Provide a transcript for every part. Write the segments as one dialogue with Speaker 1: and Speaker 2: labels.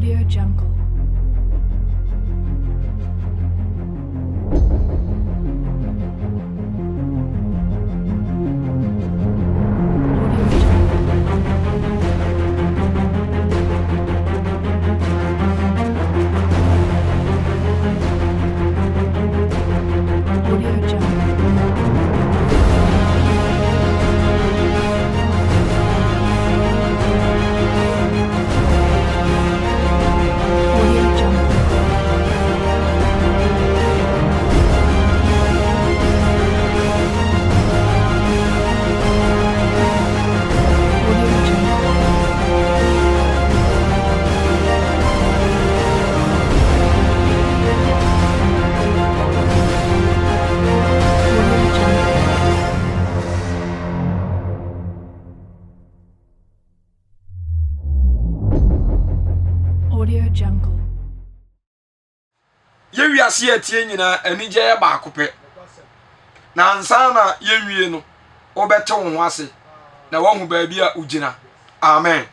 Speaker 1: Audio Jungle. Audio Jungle. Audio Jungle. Audio Jungle. Audio Jungle. Audio Jungle. Audio Jungle.
Speaker 2: Yɛ wiase a ɛteɛ nyinaa anigye yɛ baako pɛ. Na ansa na yɛnwie no, wobɛte wo ho ase na woahu baabi a wogyina. Amen.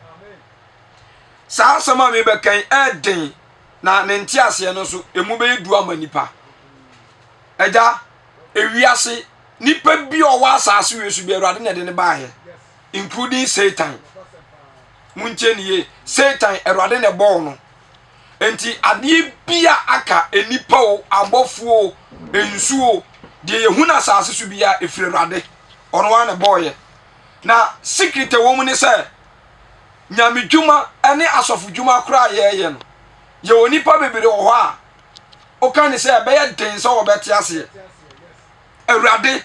Speaker 2: Saa asɛm a mebɛka yi ɛden na ne nteaseɛ no nso emu bɛyɛ du ama nipa. Agya, ewiase nipa bi a ɔwɔ asase wei so bi Awurade na ɛde ne baeɛ, including Satan. Montie ne yie, Satan Awurade na ɛbɔɔ no. Enti adeɛ bi a aka nnipa o, abɔfoɔ o, nsuo o, deɛ yɛhu no asase so biara ɛfiri Awurade. Ɔno ara na ɛbɔɔyɛ. Na secret a ɛwɔ mu ne sɛ, nyamedwuma ne asɔfodwuma koraa a yɛreyɛ no, yɛwɔ nnipa bebree wɔ hɔ a, woka ne sɛ ɛbɛyɛ den sɛ wɔbɛte aseɛ. Awurade,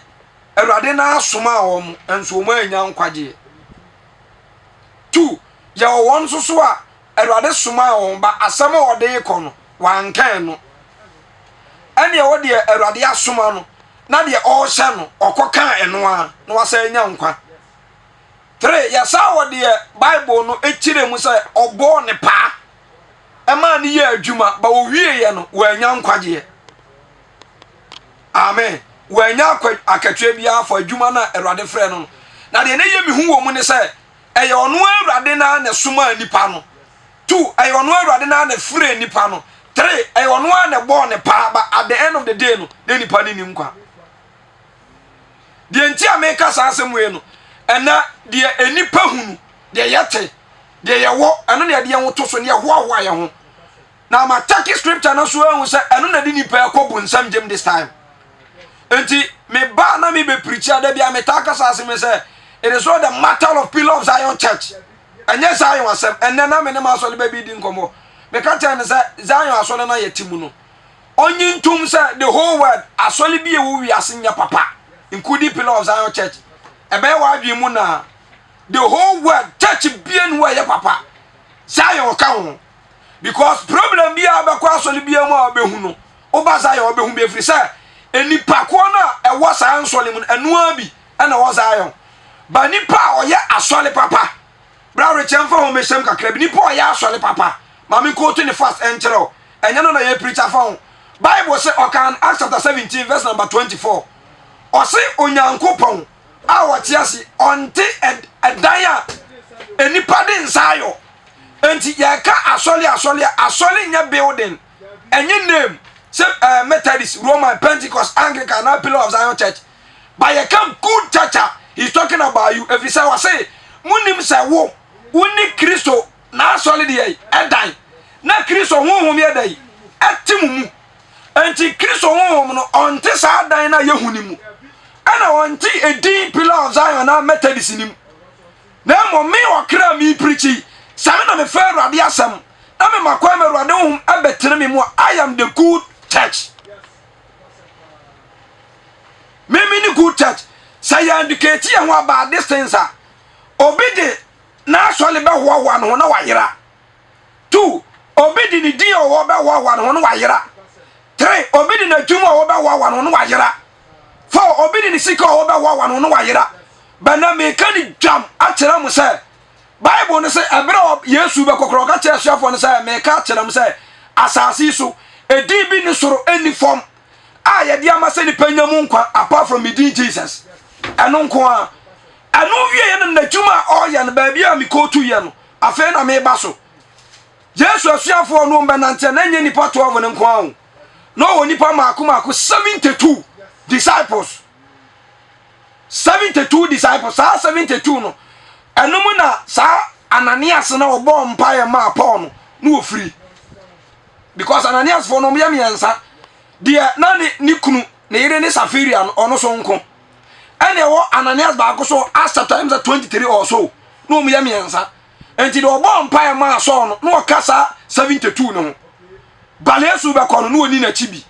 Speaker 2: Awurade na asomaa wɔn, nso wɔn annya nkwagyeɛ. Two, yɛwɔ wɔn nso so a Awurade somaa wɔn ba, asɛm a ɔde rekɔ no, wanka ɛno. Ɛnneɛ wɔ deɛ Awurade asoma no, na deɛ ɔrehyɛ no, ɔkɔkaa ɛno ara, na wasan anya nkwa. Three, yɛsan wɔ deɛ Bible no kyerɛ mu sɛ ɔbɔɔ ne paa, ɛmaa no yɛɛ adwuma, ba ɔwieeɛ no, wannya nkwagyeɛ. Amen. Wannya akatua biara for adwuma no a Awurade frɛ no no. Na deɛ na ɛyɛ me hu wɔ mu ne sɛ, ɛyɛ ɔno Awurade no ara na ɛsomaa nipa no. Two, ɛyɛ ɔno Awurade no ara na ɛfrɛɛ nipa no. Three, ɛyɛ ɔno ara na ɛbɔɔ ne paa, but at the end of the day no, na nipa no nni nkwa. Deɛ nti a meka saa asɛm wei no, ɛnɛ deɛ nnipa hunu, deɛ yɛte, deɛ yɛwɔ, ɛno na yɛde yɛn ho to so, ne yɛhoahoa yɛn ho. Na ma check scripture no so ahu sɛ ɛno na de nipa ɛkɔ bonsam gyem this time. Nti me ba na me bɛ preach ada bi a me taa kasa ase me sɛ it is not the matter of Pillar of Zion Church. Ɛnyɛ Zion asɛm. Ɛnɛ na me ne m'asɔre ba bi di nkɔmmɔ. Meka kyerɛ no sɛ Zion asɔre no a yɛte mu no ɔnye ntom sɛ the whole world asɔre bi a ɛwɔ wiase nyɛ papa including Pillar of Zion Church. Ɛbɛyɛ w'adwene mu na the whole world church bia ni hɔ a ɛyɛ papa. Zion ka ho. Because problem bi a bɛkɔ asɔre biara mu a wobɛhu no, woba Zion wobɛhu bi ɛfiri sɛ nnipa koɔ no a ɛwɔ saa nsɔre mu no ɛno ara bi ɛna ɛwɔ Zion. Ba nipa a ɔyɛ asɔre papa, bra rekyɛ mfa ho mehyɛm kakra bi, nipa a ɔyɛ asɔre papa, ma me kootu ne fast ɛnkyerɛ wo, ɛnyɛ no na yɛ preach afa ho. Bible se ɔkan Acts chapter 17 verse number 24, ɔse Onyankopɔn a ɔte ase ɔnte ɛdan a nnipa de nsa ayɔ. Enti yɛka asɔre asɔre a, asɔre nyɛ building, ɛnyɛ name sɛ eh, Methodist, Roman, Pentecost, Anglican anaa Pillar of Zion Church. But yɛka good church a, he's talking about you. Ɛfiri sɛ wɔse, monim sɛ wo, wo ne Kristo n'asɔre deɛ ɛdan, na Kristo honhom yɛ dɛn? Ɛte mo mu. Enti Kristo honhom no, ɔnte saa dan no a yɛhu no mu. Ɛna ɔnte edin Pillar of Zion anaa Methodist no mu. Na mmom me ɔkra a mereprikyi yi, sɛ me na mefa Awurade asɛm na mema kwan ma Awurade honhom ɛbɛtene me mu a, I am the good church. Me me ne good church. Sɛ yɛ educate yɛn ho about these things a, obi de n'asɔre bɛhoahoa ne ho na wayera. Two, obi de ne din a ɔwɔ bɛhoahoa ne ho na wayera. Three, obi de n'adwuma a ɔwɔ bɛhoahoa ne ho na wayera. Four, obi de ne sika a ɔwɔ bɛhoahoa ne ho na wayera. But na meka ne dwam akyerɛ mo sɛ, Bible no sɛ ɛberɛ a Yesu bɛkɔ korɔ, ɔka kyerɛ asuafoɔ no sɛ, meka akyerɛ mo sɛ, asase yi so, edin bi ne soro ɛnni fam a yɛde ama sɛ nipa nya mu nkwa apart from me din Jesus. Ɛno nko ara. Ɛno wieɛ no n'adwuma a ɔreyɛ no, baabi a mekɔɔtu yɛ no, afei na meba so. Yesu asuafoɔ no bɛnanteɛ na ɛnyɛ nipa 12 no nko ara o. Na ɔwɔ nipa mmaako mmaako 72 disciples. 72 disciples. Saa 72 no, ɛno mu na saa Ananias na ɔbɔɔ mpaeɛ maa Paul no na wɔfiri. Because Ananiasfoɔ no wɔyɛ mmiɛnsa. Deɛ na ne, ne kunu, ne yere ne Safiria no, ɔno so nko. Ɛna ɛwɔ Ananias baako so Acts chapter 23 or so na wɔyɛ mmiɛnsa. Enti deɛ ɔbɔɔ mpaeɛ maa Saul no, na ɔka saa 72 no ho. Balesu bɛkɔ no, na ɔni n'akyi bi.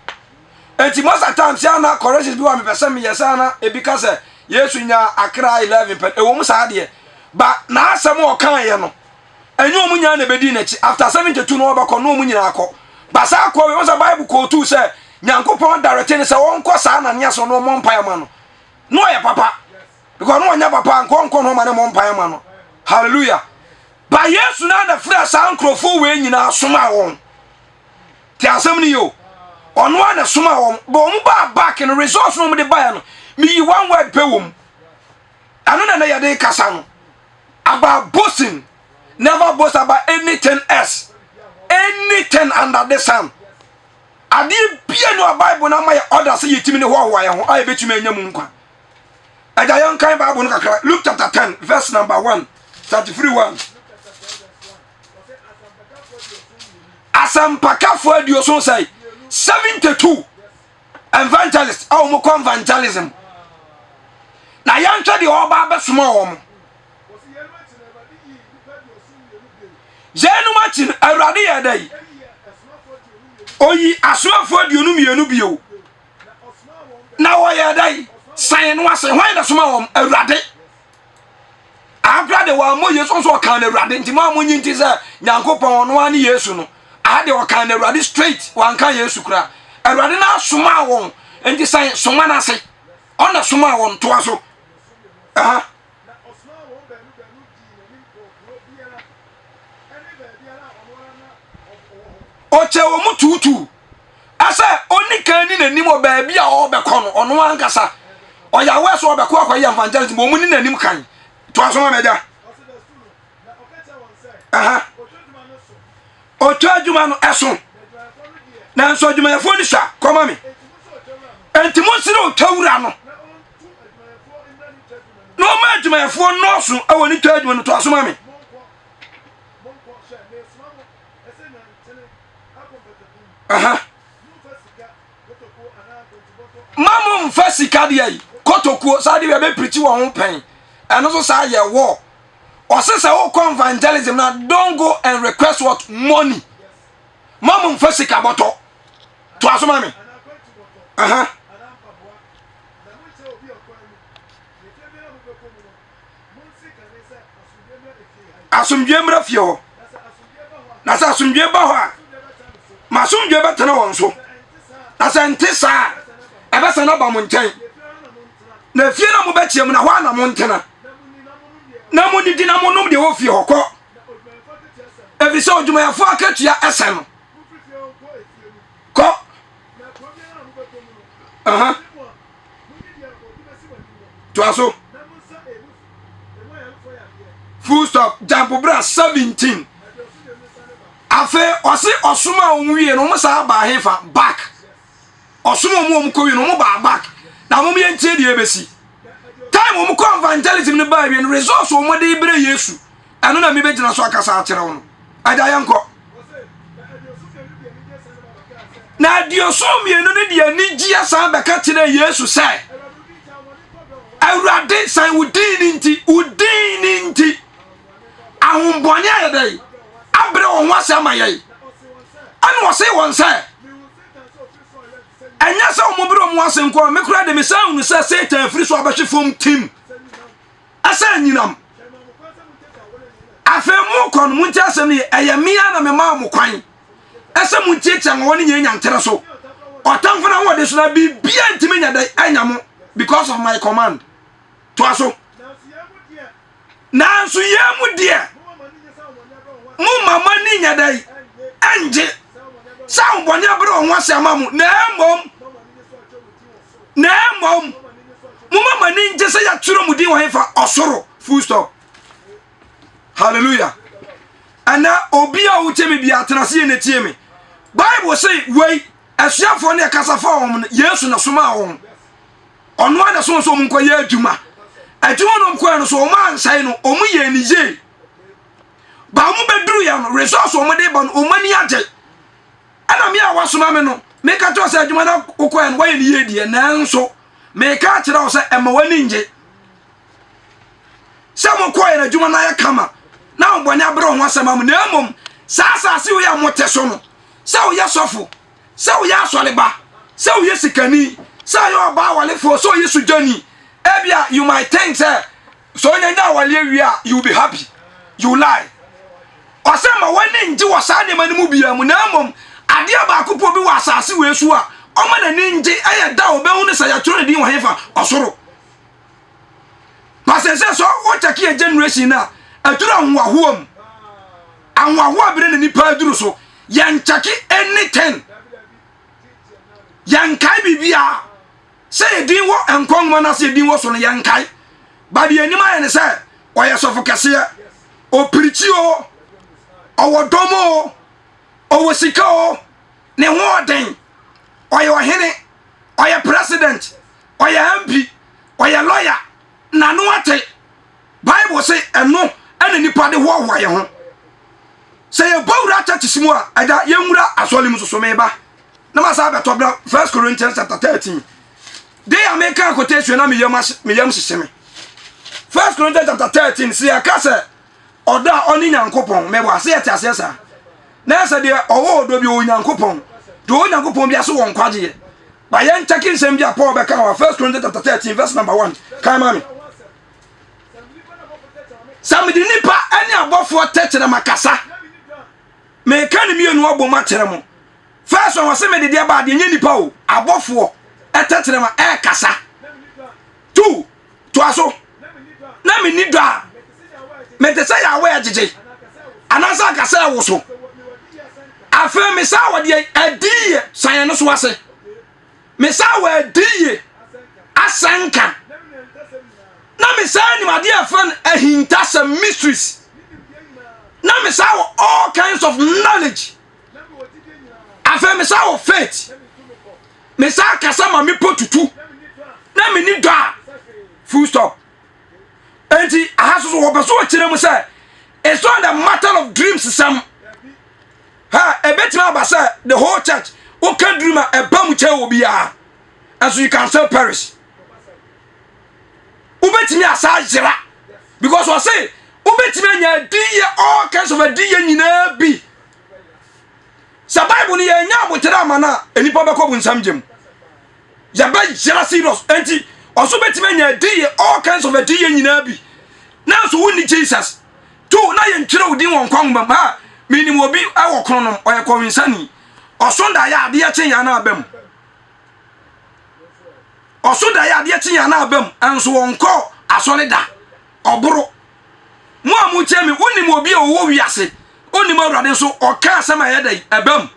Speaker 2: Enti most of times sɛ ana corrections bi wɔ a mepɛ sɛ meyɛ sɛ ana ebi ka sɛ Yesu nyaa akra 11 pɛ, ɛwɔ mu saa deɛ. Ba n'asɛm a ɔkaeɛ no, ɛnyɛ wɔn nyinaa na ɛbɛdii n'akyi. After 72 no ɔbɛkɔ na wɔn nyinaa kɔ. Ba saa kɔ wei, wɔn sɛ Bible kootu sɛ Nyankopɔn darete no sɛ ɔnkɔ saa Ananias no na ɔmmɔ mpaeɛ ma no. Na ɔyɛ papa. Because no ɔnyɛ papa nkɔ nkɔ no ɔma ne mmɔ mpaeɛ ma no. Hallelujah. Ba Yesu na na frɛ saa nkurɔfoɔ wei nyinaa somaa wɔn. Te asɛm no yie o. Ɔno a na somaa wɔn. Ba wɔn baa back no results no wɔn de baeɛ no meyi one word pɛ wɔ mu. Ɛno na na yɛde kasa no. About boasting. Never boast about anything else. Anything under the sun. Adeɛ bia no a Bible no ama yɛ order sɛ yɛtumi ne hoahoa yɛn ho a yɛbɛtumi anya mu nkwa. Agya yɛnkan Bible no kakra. Luke chapter 10 verse number 1. 33 1. Asɛmpakafoɔ aduoson sɛe 72 evangelist a wɔn kɔ evangelism. Na yɛnhwɛ deɛ ɔba abɛsoma wɔn. Yeinom akyi no, Awurade yɛɛ dɛ? Oyi asomafoɔ 22 bio. Na wɔyɛɛ dɛ? San no ase. Hwan na soma wɔn? Awurade. Akora de wɔammɔ Yesu nso ɔkaa no Awurade nti mo a monyi nti sɛ Nyankopɔn ɔno ara ne Yesu no. Aha deɛ ɔkaa no Awurade straight, wanka Yesu koraa. Awurade no asomaa wɔn nti san soma no ase. Ɔna somaa wɔn toa so. Aha.
Speaker 3: Na ɔsomaa wɔn baanu baanu dii n'anim kɔɔ kurow biara ne baabiara a ɔno ara na ɔwɔ hɔ.
Speaker 2: Ɔkyɛɛ wɔn mu tuutuu sɛ onni kan nni n'anim wɔ baabi a ɔrebɛkɔ no, ɔno ankasa. Ɔyɛ aware sɛ ɔrebɛkɔ akɔyɛ evangelism, wɔn nni n'anim kan. Toa so ma me, agya. Aha. Otwa adwuma no ɛso, nanso adwumayɛfoɔ no sua. Kɔma me. Enti monsrɛ otwa wura no na ɔma adwumayɛfoɔ nnɔɔso wɔ ne twa adwuma no. Toa so ma me. Aha. Ma mo mfa sika deɛ yi kotokuo saa deɛ bɛpirikyi wɔn ho pɛn ɛno nso saa yɛ wɔ ɔse sɛ wokɔ evangelism na don't go and request what money ma mo mfa sika bɔtɔ toa so ma me. Aha. Asomdwoe mmra fie hɔ. Na sɛ asomdwoe ba hɔ a, ma asomdwoe bɛtena wɔn so. Na sɛ nte saa a, ɛbɛsan aba mo nkyɛn. Na efie na mobɛkyia mu na hɔ a na montena. Na monidi na monom deɛ ɛwɔ fie hɔ kɔ. Ɛfiri sɛ odwumayɛfoɔ akatua ɛsɛ no. Kɔ. Aha. Toa so. Full stop. Jump bra 17. Afei ɔse ɔsom a wɔn wie no wɔn saa baa hefa back. Ɔsom a wɔn kɔ wie no wɔn baa back. Na wɔn yɛn tie deɛ ebesi. Time wɔn kɔ evangelism no baa wie no results wɔn de brɛ Yesu. Ɛno na mi bɛ gyina so akasa akyerɛ wɔn. Agya yɛn kɔ. Na 72 no de anigyeɛ san bɛka kyerɛɛ Yesu sɛ, Awurade, san wo din no nti, wo din no nti, ahombɔne ayɛ dɛn abrɛ wɔn ho ase ama yɛn. Ɛna ɔse wɔn sɛ, ɛnyɛ sɛ wɔn brɛ wɔn ase nko a, me koraa de mesan hunu sɛ Satan afiri so abɛhwe fam tim. Ɛsɛ anyinam. Afei mokɔ no, montie asɛm no yie. Ɛyɛ me ara na memaa mo kwan ɛsɛ montiatia nwɔwɔ ne nyɛ nyantere so. Ɔtamfo no ahoɔden so na biribiara ntumi nya dɛn anya mo because of my command. Toa so. Nanso yɛn mu deɛ, momma mo ani nyɛ dɛn ɛngye sɛ ahobɔne abrɛ wɔn ho ase ama mo, na mmom na mmom momma mo ani ngye sɛ yɛatwerɛ mo din wɔ hefa ɔsoro. Full stop. Hallelujah. Ɛnɛ obi a wotie me biara tena ase yie na tie me. Bible se wei asuafoɔ no ɛkasa fa wɔn no Yesu na somaa wɔn. Ɔno ara na soma sɛ wɔn nkɔyɛ adwuma. Adwuma no wɔn kɔɛ no so wɔn ansɛe no wɔn yɛ ne yie. Ba wɔn bɛduru yɛ no results wɔn de ba no wɔn ani agye. Ɛna me a wasoma me no meka kyerɛ sɛ adwuma no wokɔɛ no wɔyɛ ne yie deɛ nanso meka akyerɛ wo sɛ ɛma w'ani ngye. sɛ mokɔɛ no adwuma no ayɛ kama na wo bɔne abrɛ ho asɛm amu na mmom saa asase wei a mote so no sɛ woyɛ sɔfo sɛ woyɛ asɔreba sɛ woyɛ sikani sɛ woyɛ ɔbaa awalefoɔ sɛ woyɛ sogyani ebia you might think sɛ sɛ onyanya awaleɛ wie a you will be happy you lie ɔsɛ ma w'ani ngye wɔ saa nneɛma no mu biara mu na mmom adeɛ baako po bi wɔ asase wei so a ɔma n'ani ngye ɛyɛ da a ɔbɛhu no sɛ yɛtwerɛ ne din wɔ hefa ɔsoro Pastor sɛ sɛ wokyɛke yɛ generation no a aduru ahohoahoa mu ahohoahoa bere na nipa aduru so yɛnkyɛke anything yɛnkae biribiara sɛ yɛdin wɔ nkwa nwoma no ase yɛdin wɔ so no yɛnkae ba deɛ anim ayɛ ne sɛ ɔyɛ sɔfo kɛseɛ ɔpirikyi o ɔwɔ dɔm o ɔwɔ sika o ne ho ɔden ɔyɛ ɔhene ɔyɛ president ɔyɛ mp ɔyɛ lawyer n'ano ate bible se ɛno ɛna nipa de hoahoa yɛn ho sɛ yɛbɔ wura churches mu a ɛda yɛnwura asɔre mu soso meba na ma saa bɛtɔ bra first corinthians chapter 13 de a meka quotation na meyam meyam hyehye me first corinthians chapter 13 sɛ yɛka sɛ ɔdɔ a ɔne nyankopɔn mɛbɔ ase yɛte aseɛ saa na ɛsɛ deɛ ɔwɔ ɔdɔ bi ɔwɔ nyankopɔn deɛ ɔwɔ nyankopɔn bi ase wɔ nkwagyeɛ Ba yɛn nkyɛke nsɛm bi a Paul bɛka wɔ First Corinthians chapter 13 verse number 1. Kan ma me. Sɛ mede nipa ne abɔfoɔ tɛkyerɛma kasa, meka ne mmienu abom akyerɛ mo. First one wɔsɛ mede deɛ ba adeɛ nyɛ nipa o, abɔfoɔ tɛkyerɛma ɛrekasa. Two, toa so. Na menni dɔ a, mete sɛ yɛawɔ ɛgyegye anaasɛ akasa ɛwo so. Afei me saa wɔ deɛ adiyie san ɛno so ase. Me saa wɔ adiyie asɛnka. Na me saa nim adeɛ a ɛfrɛ no ahintasɛm mysteries. Na me saa wɔ all kinds of knowledge. Afei me saa wɔ faith. Me saa kasa ma mepɔ tutu. Na me ni dɔ a full stop. Enti aha so so wɔpɛ so wɔkyerɛ mu sɛ it's not a matter of dreams sɛm. Ha ebetumi aba sɛ the whole church woka dream a ɛba mu kyɛn obiara. And so you can still perish. Wobɛtumi asa ayera because wɔse wobɛtumi anya adiyɛ all kinds of adiyɛ nyinaa bi. Sɛ Bible no yɛnya abotere ama no a nnipa bɛkɔ bunsam gyem. Yɛbɛyera serious. Enti ɔso bɛtumi anya adiyɛ all kinds of adiyɛ nyinaa bi. Nanso wonni Jesus. Tu na yɛntwerɛ wo din wɔ nkwa nwoma mu. Ha, menim obi wɔ kronom, ɔyɛ kɔwensani. Ɔso daeɛ adeɛ kye yɛn na aba mu. Ɔso daeɛ adeɛ kye yɛn na aba mu. Nso wɔnkɔ asɔre da. Ɔboro. Mo a motie me, wonim obi a ɔwɔ wiase, onim Awurade nso ɔka asɛm a ɛyɛ dɛ ɛba mu.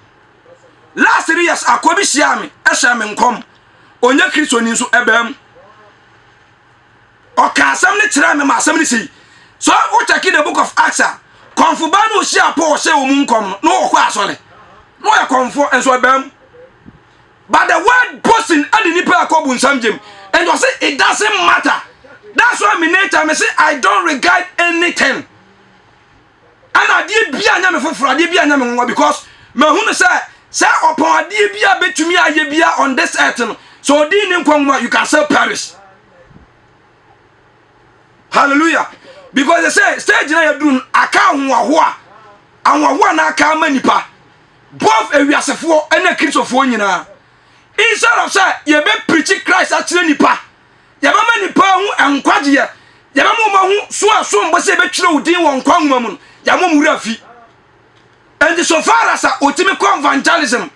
Speaker 2: Last 3 years akoa bi hyiaa me, ɛhyɛɛ me nkɔm. Ɔnyɛ Kristoni nso ɛbaa mu. Ɔka asɛm no kyerɛɛ me ma asɛm no sii. So wo check the book of Acts a, kɔmfo baa no ɔhyia Paul ɔhyɛ wɔn mu nkɔm no, na ɔkɔ asɔre. Na ɔyɛ kɔmfoɔ nso ɛbaa mu. But the word boasting ɛde nipa ɛkɔ bunsam gyem. And ɔse it doesn't matter. That's why me nature me say I don't regard anything. Ɛna adeɛ bi a nyɛ me foforɔ, adeɛ bi a nyɛ me nwanwa because mahunu sɛ sɛ ɔpɔn adeɛ bi a bɛtumi ayɛ bia on this earth no, sɛ ɔdi ne nkwa nwoma you can still perish. Hallelujah. Because they say stage na yɛduru no aka ahohoahoa ahohoahoa na aka ama nipa both ewiasefoɔ ɛne kristofoɔ nyinaa instead of sɛ yɛbɛ preach Christ akyerɛ nipa yɛbɛma nipa ho nkwagyeɛ yɛbɛma wɔn ahu so a so mbɔ sɛ yɛbɛtwerɛ wo din wɔ nkwa nwoma mu no yɛama wɔn wura fi nti so far as a otimi kɔ evangelism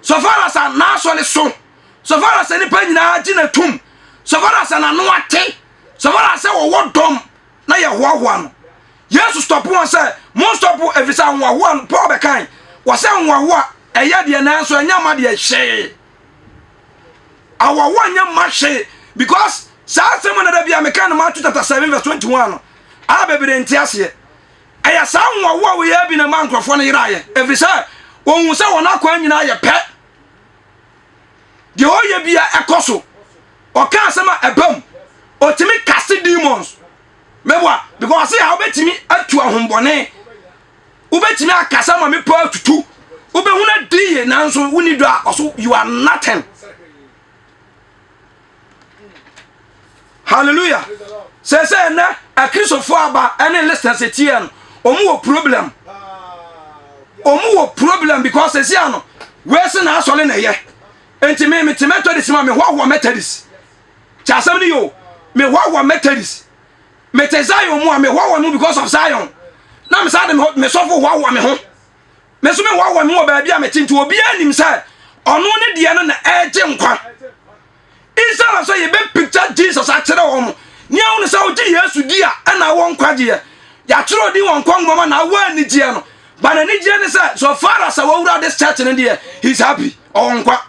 Speaker 2: so far as a n'asɔre so so far as a nipa nyinaa gye na tum so far as a n'ano ate so far as sɛ wɔwɔ dɔm na yɛhoahoa no yesu stop wɔn sɛ mo stop ɛfiri sɛ ahoahoa no paul bɛkan wɔ sɛ ahoahoa ɛyɛ deɛ nanso ɛnyɛ ma deɛ hwee ahoahoa nyɛ ma hwee because saa asɛm no da bi a meka no Matthew chapter 7 verse 21 no a bebree nte aseɛ. Ɛyɛ saa ahohoahoa wei ara bi na ɛmaa nkurɔfoɔ no yeraeɛ, ɛfiri sɛ wɔhuu sɛ wɔn akwan nyinaa yɛ pɛ. Deɛ ɔyɛ bia ɛkɔ so. Ɔka asɛm a ɛba mu. Ɔtumi kase demons. Mɛboa because ɔse a wobɛtumi atu ahombɔne. Wobɛtumi akasa ma mepɔ atutu. Wobɛhunu adi yie nanso wonni dɔ a ɔso you are nothing. Hallelujah. Sɛ sɛ ɛnɛ akristofoɔ aba ɛne listeners tiɛ no wɔn wɔ problem. Wɔn wɔ problem because sɛsi ano wei se na asɔre na ɛyɛ. Nti me me te Methodist ma me hoahoa Methodist. Kyɛ asɛm no yɛ o. Me hoahoa Methodist. Me te Zion mu a me hoahoa mu because of Zion. Na me saa de me sɔfo hoahoa me ho. Me nso me hoahoa me ho wɔ baabi a mete nti obiara nim sɛ ɔno ne deɛ no na ɛregye nkwa. Instead of sɛ yɛbɛ picture Jesus akyerɛ wɔn ne ahunu sɛ wogye Yesu di a ɛna wɔ nkwagyeɛ. Yɛatwerɛ odin wɔ nkwa nwoma ma na awɔ anigyeɛ no. But anigyeɛ ne sɛ so far as a wawura this church no deɛ he's happy ɔwɔ nkwa.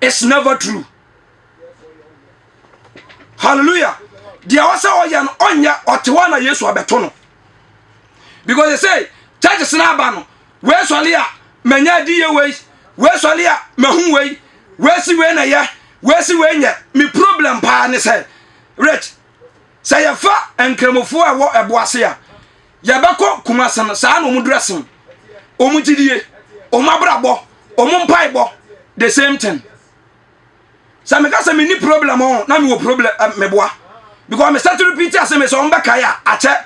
Speaker 2: It's never true. Hallelujah. Deɛ ɔsɛ ɔyɛ no ɔnyɛ ɔte hɔ na Yesu abɛto no. Because they say churches no aba no wei sɔle a manya adiyɛ wei wei sɔle a mahu wei wei si wei na yɛ wei si wei nyɛ me problem paa ne sɛ rich sɛ yɛfa nkramofoɔ a ɛwɔ ɛbo ase a yɛbɛkɔ Kumase no saa na wɔn dressing wɔn gyidie wɔn abrabɔ wɔn mpaebɔ the same thing sɛ meka sɛ menni problem o na mewɔ problem eh, meboa because me start repeat asɛm sɛ wɔn bɛkae a akyɛ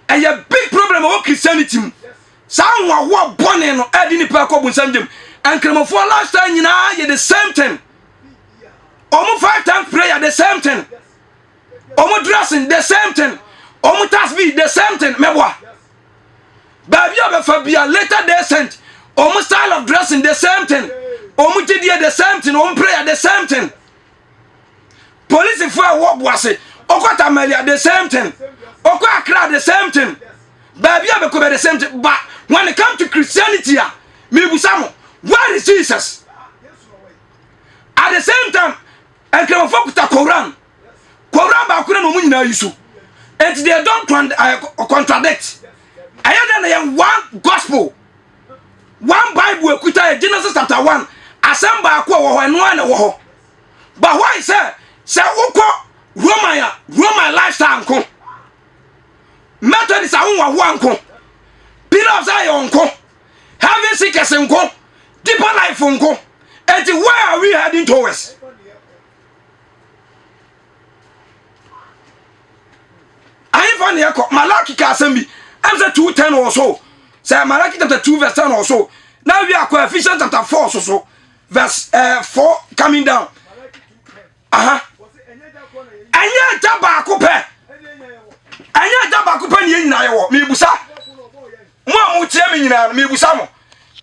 Speaker 2: ɛyɛ big problem ɛwɔ Christianity mu saa ahoahoa bɔne no ɛde nipa ɛkɔ bunsam gyem nkramofoɔ lifestyle nyinaa yɛ the same thing wɔn five times prayer the same thing wɔn dressing the same thing wɔn tasbih the same thing mɛboa baabi a bɛfa bia later day saint wɔn style of dressing the same thing wɔn gyidie the same thing wɔn prayer the same thing polisifoɔ a ɛwɔ boase ɔkɔ tamalia the same thing ɔkɔ akra the same thing baabi a bɛkɔ bɛ the same thing but when it come to Christianity a mebusa mo where is Jesus at the same time Nkramofoɔ kuta Koran. Koran baako na wɔn nyinaa yi so. Nti they don't eh, contradict. Ɛyɛ dɛ na yɛ one gospel, one Bible ekuta yɛ Genesis chapter 1. Asɛm baako a wɔ hɔ ɛno ara na ɛwɔ hɔ. But why sɛ sɛ wokɔ Roman a Roman lifestyle nko, Methodist ahohoahoa nko, Pillar of Zion nko, Heaven Seekers nko, Deeper Life nko. Enti where are we heading towards? Ahefa ne yɛkɔ Malaki ka asɛm bi ɛm sɛ 2:10 or so sɛ Malaki chapter 2 verse 10 or so na wi akɔ Ephesians chapter 4 so so verse 4 coming down aha ɛnyɛ agya baako pɛ ɛnyɛ agya baako pɛ ne yɛn nyinaa yɛwɔ mebusa mo a motie me nyinaa no mebusa mo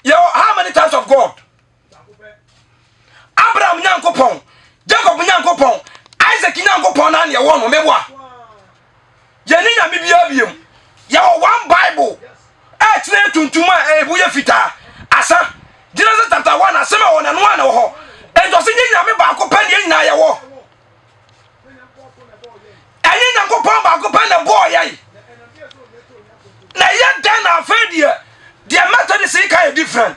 Speaker 2: yɛwɔ how many types of God Abraham Nyankopɔn Jacob Nyankopɔn Isaac Nyankopɔn na neɛ wɔ no meboa yɛne nyame biara biam yɛwɔ one Bible ɛkyerɛ tuntum a ɛbu yɛ fitaa asa Genesis chapter 1 asɛm a wɔ n'ano a na wɔ hɔ nti ɔsɛ nyɛ nyame baako pɛ ne yɛn nyinaa yɛwɔ ɛnyɛ nyankopɔn baako pɛ na ɛbɔɔ yɛn na ɛyɛ dɛn na afei deɛ deɛ Methodist ka yɛ different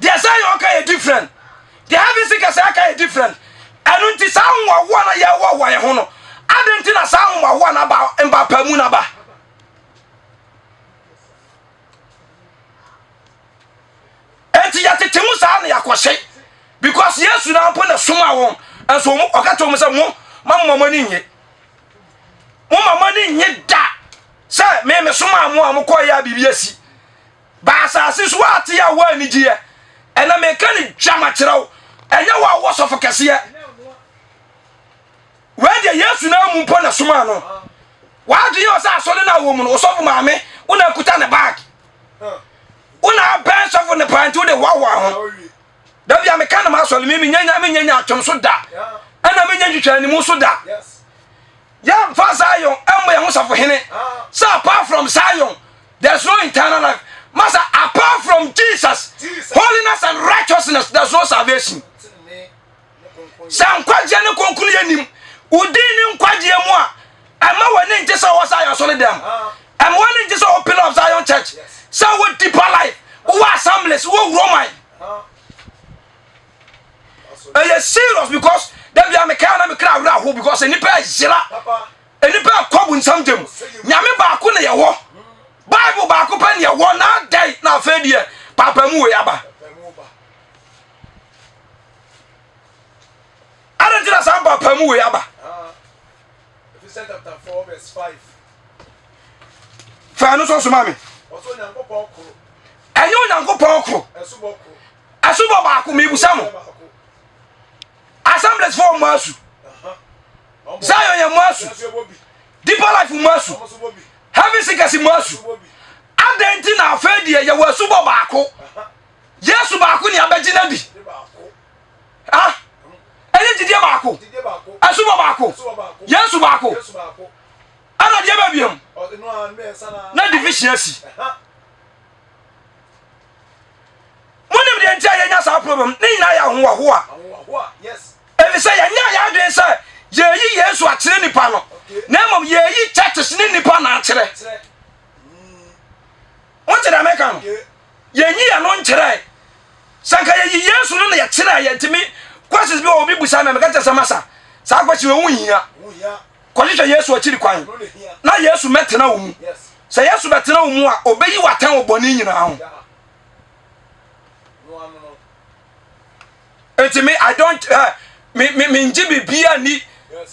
Speaker 2: deɛ Zion ka yɛ different deɛ Heaven Seekers ka yɛ different ɛno nti saa ahohoahoa na yɛhoahoa yɛn ho no adɛn nti na saa ahohoahoa no aba mpaapaemu no aba enti yɛtete mu saa na yɛakɔhye because Yesu na mpo na soma wɔn nso wɔn ɔka kyerɛ wɔn sɛ mo ma mo mo ani nye mo ma mo ani nye da sɛ me me soma mo a mo kɔ yɛ a biribi asi ba asase so ate a wɔ anigyeɛ ɛna meka ne dwama kyerɛ wo ɛnyɛ wɔ a wɔ sɔfo kɛseɛ wei deɛ Yesu na mu mpo na soma no wadwene yɛ ɔsɛ asɔre no a wɔ mu no ɔsɔfo maame wo na akuta ne bag wo na abɛn sɔfo ne paa nti wode hoahoa ho da bia meka no m'asɔre me menyanya menyanya atwom so da ɛna menya nhwehwɛ animu so da yɛmfa Zion ɛmmɔ yɛn ho sɔfo hene sɛ apart from Zion there's no eternal life masa apart from Jesus holiness and righteousness there's no salvation Sɛ nkwagyeɛ ne kronkronyɛ nim wo din ne nkwagyeɛ mu a, ɛma w'ani ngye sɛ wɔ Zion asɔre dɛm. Ɛma w'ani ngye sɛ wɔ Pillar of Zion Church. churches wɔ Roman. Ɛyɛ serious because da bia mekaa na mekra awerɛ aho because nnipa ɛyera. Nnipa ɛkɔ bu nsam gyam. Nyame baako na yɛwɔ. Bible baako pɛ na yɛwɔ na adɛn na afei deɛ papa mu wei aba. Adɛn nti na saa mpaapaemu wei aba?
Speaker 3: Ephesians chapter 4 verse 5.
Speaker 2: Fa ɛno nso soma me.
Speaker 3: Ɔsɛ Onyankopɔn koro.
Speaker 2: Ɛnyɛ Onyankopɔn koro.
Speaker 3: Ɛsobɔ koro.
Speaker 2: Ɛsobɔ baako mebusa mo. Assemblies fo ɔmo asu. Zion yɛ mo asu. Deeper life mo asu. Heaven seekers mo asu. Adɛn nti na afei deɛ yɛwɔ asubɔ baako. Yesu baako ne abɛgye no adi. Ah, ɛnyɛ gyidie baako, asubɔ baako, Yesu baako, ɛna deɛ bɛ biam na division asi. Monim deɛ nti a yɛnya saa problem ne nyinaa yɛ ahohoahoa. Ɛfiri sɛ yɛnyɛ yɛn adwene sɛ yɛyi Yesu akyerɛ nipa no, na mmom yɛyi churches ne nipa na akyerɛ. Wote deɛ meka no? Yɛnyi yɛn no nkyerɛe. Sɛ nka yɛyi Yesu no na yɛkyerɛɛ yɛn ntumi questions bi wɔ obi busa me meka kyerɛ sɛ masa saa question wɔ ho hia. Kɔhwehwɛ Yesu akyiri kwan na Yesu mɛtena wo mu. Sɛ Yesu bɛtena wo mu a obeyi w'atɛn wɔ bɔne nyinaa ho. Nti me I don't eh, me me me ngye biribiara ni.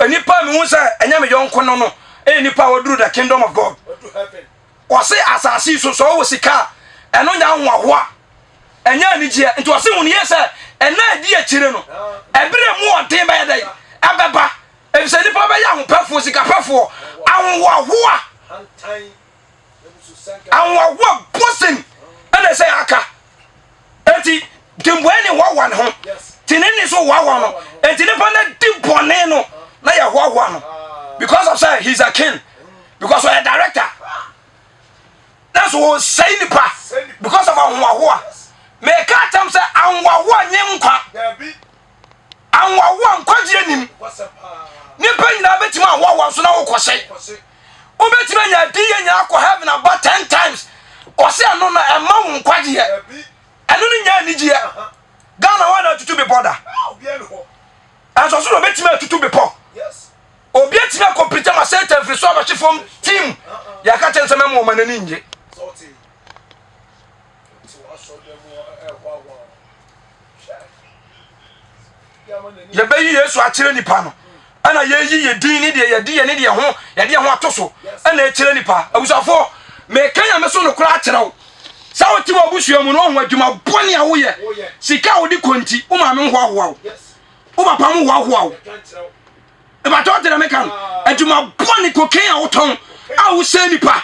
Speaker 2: Nipa mi hu sɛ ɛnyɛ me yɔnko no no ɛyɛ nipa a waduru the kingdom of God. Ɔse asase yi so sɛ ɔwɔ sika a ɛno nyɛ ahohoahoa, ɛnyɛ anigyeɛ. Nti ɔse hunu yie sɛ ɛna ɛdi akyire no ɛberɛ mu ɔden bɛyɛ dɛn? Ɛbɛba. Efisɛ nnipa bɛyɛ ahopɛfoɔ, sikapɛfoɔ, ahohoahoa, ahohoahoa boasting ɛna ɛsɛ aka. Enti dimbɔni hoahoa ne ho, teneni nso hoahoa no. Enti nipa no di bɔne no na yɛhoahoa no because of sɛ he is a king, because ɔyɛ director. Nanso wɔsɛe nipa because of ahohoahoa. Meka atam sɛ ahohoahoa nye nkwa. Ahohoahoa nkwagyeɛ nim. Nipa nyinaa bɛtumi ahohoahoa nso na wokɔhyɛ. Wobɛtumi anya adiyɛ nyinaa akɔ heaven aba ten times. Ɔsɛ ɛno no ɛma wo nkwagyeɛ. Ɛno no nyɛ anigyeɛ. Ghana hɔ na atutu bepɔ da. Ɛnso so na obɛtumi atutu bepɔ. Obi atumi akɔ pirikya ma Satan firi so abɛhwe fam tim. Yɛaka kyɛn sɛ mɛma ɔma n'ani nnye. Yɛbɛyi Yesu akyerɛ nipa no ɛna yɛyi yɛ din ne deɛ yɛde yɛ ne deɛ ho yɛde yɛ ho ato so ɛna ɛkyerɛ nipa. Abusuafoɔ, meka Nyame so nokorɛ akyerɛ wo sɛ wote wɔ abusua mu no wohu adwuma bɔne a woyɛ, sika a wode kɔ nti wo maame hoahoa wo, wo papa mo hoahoa wo. Ɛbata ɔte na meka no adwuma bɔne cocaine a wotɔn a wosɛe nipa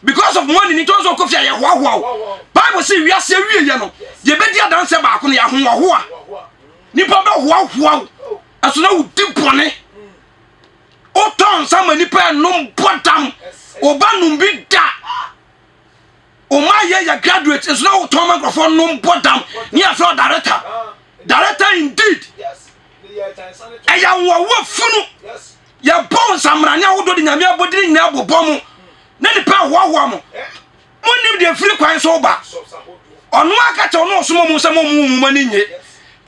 Speaker 2: because of money ni tɔn so ɔkɔ fi a yɛhoahoa wo. Bible sɛ wiase awieɛ no yɛbɛdi adanseɛ baako no yɛahoahoa nipa bɛhoahoa wo ɛso na wodi bɔne wotɔn nsa ma nipa ɛnom bɔ dam ɔba nom bi da ɔma yɛ yɛ graduate nso na wotɔn ma nkurɔfoɔ nom bɔ dam ne yɛfrɛ director director indeed ɛyɛ ahoɔhoɔ funu yɛbɔ nsamrane ahodoɔ de nyame abɔdini nyinaa bobɔ mo na nipa ahoahoa mo monim deɛ firi kwan so ba ɔno aka kyɛ ɔno ɔsoma mu sɛ mo mu mu mani nye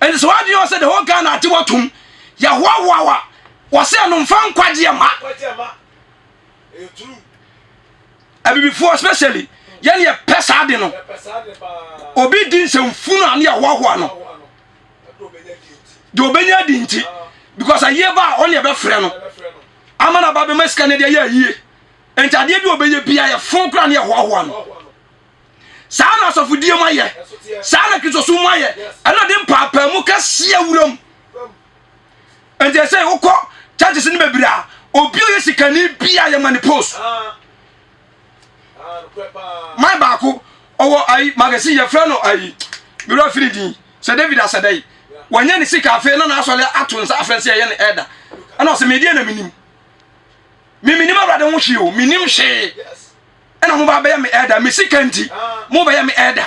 Speaker 2: ɛnti sɛ wadwene ɔ sɛ the whole Ghana ate watom yɛhoahoa wa wɔsɛ ɛno mfa nkwagyeɛ ma abibifoɔ especially yɛne yɛpɛ saa de no obi di nsɛmfunu a ne yɛhoahoa no deɛ ɔbɛnya adi nti because ayie ba a ɔne ɛbɛfrɛ no ama no aba bɛma sika no de ayɛ ayie nti adeɛ bi ɔbɛyɛ bia yɛ fon koraa ne yɛhoahoa no saa na asɔfodie mu ayɛ saa na kristosom mu ayɛ ɛna de mpaapaa mu kɛseɛ wuram nti ɛsɛ wokɔ churches no bebree a obi ɔyɛ sikani bia yɛ ma ne post man baako ɔwɔ ayi magazine yɛfrɛ no ayi mewura firi din sɛ David Asɛdɛyi wɔnyɛ ne sika afei na n'asɔre ato nsa afrɛ sɛ yɛyɛ no ɛda ɛna ɔsɛ medeɛ na menim me menim awurade ho hwee o menim hwee ɛna mo ba bɛyɛ me ɛda me sika nti mo bɛyɛ me ɛda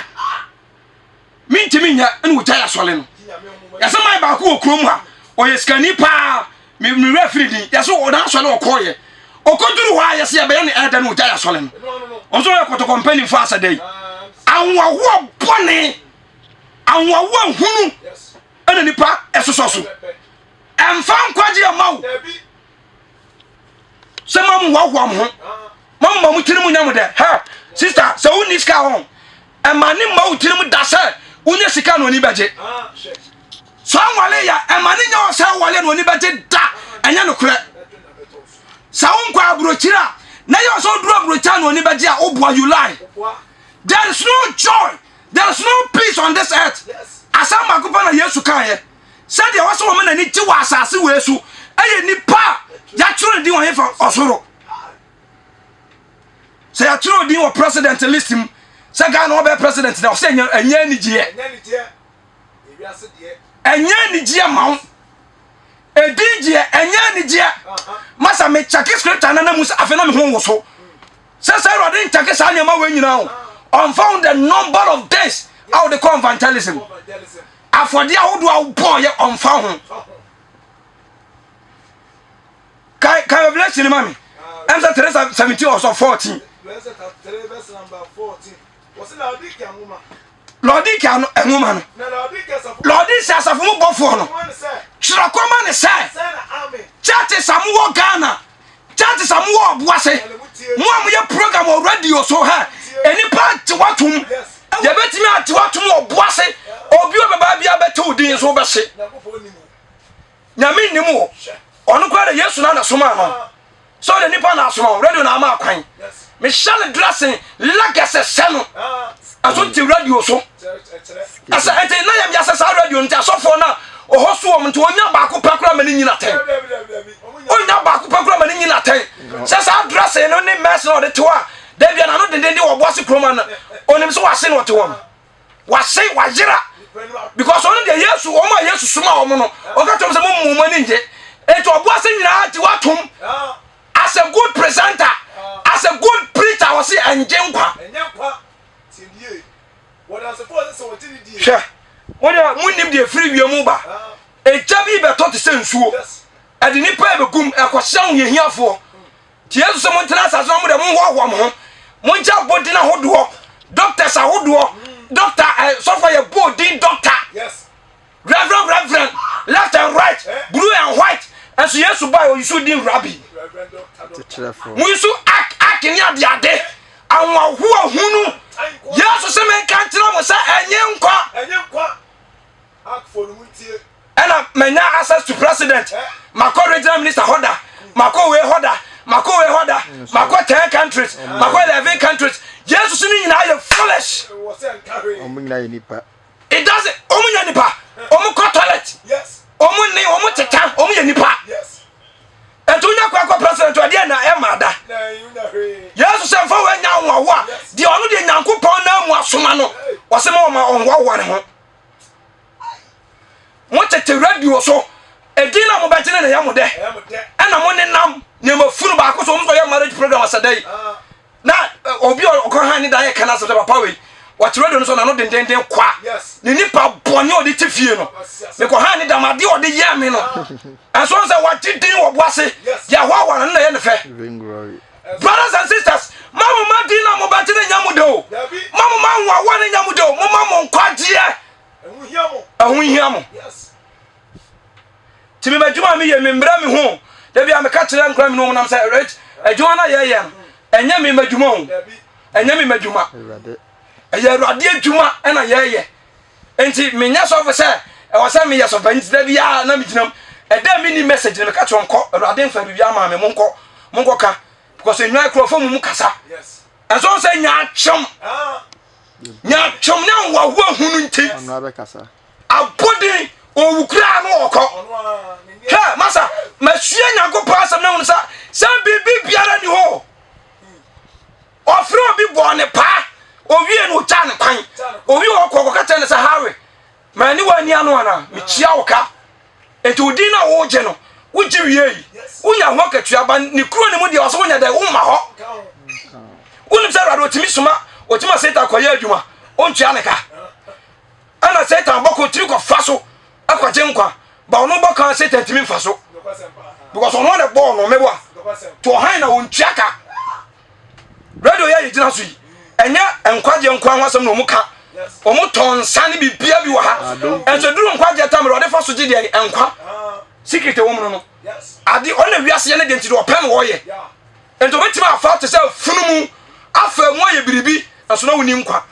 Speaker 2: mentumi nyɛ ɛna ɔgyae asɔre no yɛsɛ man baako wɔ kurom ha ɔyɛ sikani paa me werɛ firi din yɛsɛ ɔna asɔre ɔkɔɔyɛ ɔkɔduru hɔ a yɛsɛ yɛbɛyɛ ne ɛda no ɔgyae asɔre no ɔnso ɔyɛ kɔtɔkɔ mpanimfoɔ asɛ dɛ ahoahoa bɔne. Ahoahoa hunu ɛna nipa ɛsosɔ so. Ɛmfa nkwagye ɛma wo. Sɛ ma mo hoahoa mo ho. Ma mo ma mo tirim nya mo dɛ. Hɛ, sista, sɛ wonni sika hɔ, ɛma ne mma wo tirim da sɛ wonya sika na oni bɛgye. Sɛ ɔnwale ya, ɛma ne nya ɔsɛ wale na oni bɛgye da. Ɛnyɛ nokorɛ. Sɛ wonkɔ aburokyiri a, na yɛ ɔsɛ woduru aburokyiri a na oni bɛgye a, woboa you lie. There is no joy, there is no peace on this earth. Asɛm baako pɛ na Yesu kaeɛ. Sɛdeɛ ɛwɔ sɛ wɔma n'ani gye wɔ asase wei so ɛyɛ nipa a yɛatwerɛ ne din wɔ hefa ɔsoro. Sɛ yɛatwerɛ din wɔ president list mu sɛ Ghana ɔbɛyɛ president na ɔsɛ ɛnyɛ ɛnyɛ anigyeɛ. Ɛnyɛ anigyeɛ ma wo. Edin gyeɛ ɛnyɛ anigyeɛ. Masa mekyɛke scripture no na mu sɛ afei na me ho woso. Sɛ sɛ Awurade nkyɛke saa nneɛma wei nyinaa o. Ɔmfa ho the number of days a wode kɔ evangelism. Afɔdeɛ ahodoɔ a wobɔɔyɛ ɔmfa ho. Kan kan Revelation ma me. Ɛm sɛ 3 17 or so 14. Laodikea no nwoma no. Laodicea asafo mu bɔfoɔ no. Twerɛ kɔma ne sɛ, churches a mowɔ Ghana, churches a mowɔ Ɔboase, mo a moyɛ program wɔ radio so ha, nnipa agye watom. Yɛbɛtumi agye watom wɔ Ɔboase. Obi a ɔbɛba biara bɛte wo din so wobɛhye. Nyame nnim wo. Ɔno koraa de Yesu na na somaa no. Sɛ ɔde nipa na asoma wo, radio na ama akwan. Mehyɛ no dressing, legacy hyɛ no. Ɛso te radio so. Ɛsɛ nti na yɛm yɛsɛ saa radio nti asɔfoɔ no a ɔhɔ so wɔm nti ɔnya baako pɛ koraa ma ne nyina atɛn. Ɔnya baako pɛ koraa ma ne nyina atɛn. Sɛ saa dressing no ne mɛs na ɔde te hɔ a, da bia n'ano dendenden wɔ ɔboase kurom ano. Onim sɛ wase na ɔte hɔ no. Wase wayera because ɔno deɛ Yesu wɔn a Yesu soma wɔn no ɔka kyerɛ wɔn sɛ mo mu wɔn ani ngye. Nti ɔboase nyinaa gye watom as a good presenter, as a good preacher ɔse ɛngye nkwa. Hwɛ, mo deɛ monnim deɛ ɛfiri wiem ba. Egya bi bɛtɔ te sɛ nsuo. Ɛde nnipa ɛbɛgum, ɛkɔhyɛ ahohiahiafoɔ. Nti Yesu sɛ montena asase no mo deɛ monhoahoa mo ho. Mongye abɔdin ahodoɔ, doctors ahodoɔ, doctor, eh, sɔfo yɛ bɔ odin doctor. Reverend, reverend, left and right, blue and white. Ɛnso Yesu baa ɔyusu din rabbi. Mo yusu ak ak ne adeade. Ahoahoa hunu. Yesu sɛ menka nkyerɛ mo sɛ ɛnyɛ nkwa. Ɛna manya access to president. Makɔ regional minister hɔ da. Makɔ wei hɔ da. Makɔ wei hɔ da. Makɔ 10 countries. Makɔ 11 countries. Yesu sɛ ne nyinaa yɛ foolish.
Speaker 4: Wɔn nyinaa yɛ nipa.
Speaker 2: It doesn't. Wɔn nyɛ nipa. Wɔn kɔ toilet. Wɔn ne wɔn teta. Wɔn yɛ nipa. Nti wonya kɔ akɔ president ɔdeɛ na ɛma da. Yesu sɛ nfa wɔn nya ahoahoa. Deɛ ɔno deɛ Nyankopɔn na mu asoma no. Wɔsɛ ma wɔn ɔhoahoa ne ho. Mo tete radio so. Edin na mo bɛgye ne na ɛyɛ mo dɛ. Ɛna mo nenam nneɛma funu baako so wɔn nso yɛ marriage program asɛdɛ yi. Na obi a ɔkɔ han ne dan yɛ ka no asɛm sɛ papa wei wɔte radio no so n'ano dendenden kwa ne nipa bɔne a ɔde te fie no mekɔ han ne dam adeɛ a ɔde yɛɛ me no ɛnso sɛ wagye din wɔ boase yɛhoahoa no na yɛ ne fɛ. Brothers and sisters, ma mo ma din na mo bɛgye ne nya mo de o, ma mo ma nwawa ne nya mo de o, mo ma mo nkwagyeɛ ɛho hia mo. Nti me m'adwuma a meyɛ membrɛ me ho da bi a meka kyerɛ nkora me ne wɔn nam sɛ rich adwuma no a yɛyɛ no ɛnyɛ me m'adwuma o ɛnyɛ me m'adwuma ɛyɛ awurade adwuma ɛna yɛyɛ nti menyɛ sɔfo sɛ ɛwɔ sɛ meyɛ sɔfo nti da biara na megyina mu ɛda me ni message no meka kyerɛ nkɔ awurade mfa biribi ama me monkɔ monkɔ ka because nnwan kurɔfoɔ mu mu kasa ɛnso sɛ nyaatwom nyaatwom ne ahohoahoa hunu nti Abɔden owu koraa no ɔkɔ. Hwɛ masa masua Nyankopɔn asɛm na hunu sɛ sɛ biribi biara ni hɔ. Ɔfrɛ obi bɔɔ ne paa owie no ogyaa ne kwan. Owie ɔkɔ ɔkɔka kyerɛ no sɛ Harry mani w'ani ano ana mekyia wo ka. Nti wo din no a wogye no wogye wie yi wonya ho akatua ba ne kuro no mu deɛ ɔsɛ wonya dɛ womma hɔ. Wonim sɛ Awurade ɔtumi soma ɔtumi ma Satan kɔyɛ adwuma ɔntua ne ka. Ɛna Satan bɔ kɔ tiri kɔfa so ɛkɔgye nkwa ba ɔno bɔ kan Satan tumi nfa so because ɔno na bɔɔ no meboa to ɔhan na ɔntua ka radio yɛ yɛgyina so yi ɛnyɛ nkwagye nkwa ho asɛm na ɔmu ka. Wɔn tɔn nsa ne biribiara bi wɔ ha. Nso duru nkwagyeɛ tam deɛ ɔde fa so gye deɛ nkwa. Secret ɛwɔ mu no no. Ade ɔno na wiase yɛ ne deɛ nti deɛ ɔpɛ na ɔyɛ. Nti ɔbɛtumi afa te sɛ funumu afa mu ayɛ biribi nso na wonni nkwa.